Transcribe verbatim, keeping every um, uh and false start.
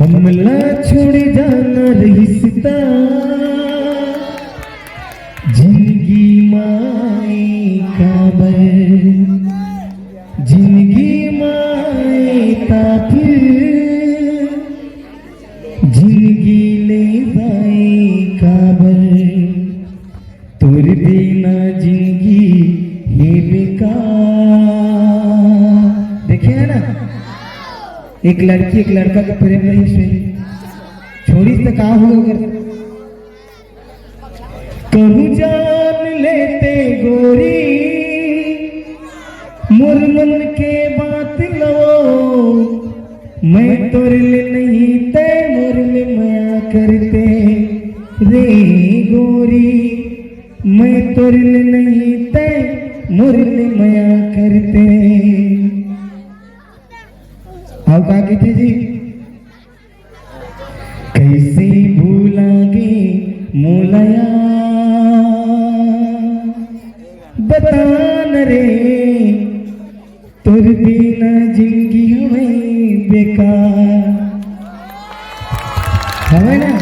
हमला छोड़ जाना रहिस ता, जिंदगी माए काबर, जिंदगी माए ता फिर, जिंदगी ले जाए काबर, तोर बिना जिंदगी हे बेकार। देखे है ना, एक लड़की एक लड़का के प्रेम रहिस हे, छोड़िस त का हो अगर कहूँ जान लेते गोरी, मोर मन के बात लो, मैं तोर ले नहीं ते मोर ले मया करते रे गोरी, मैं तोर ले नहीं ते मोर ले मया करते। अउ का कहिथे जी? कैसे भूलागे मोला यार, बता न रे, तोर बिना जिंदगी हवे बेकार। हवे ना?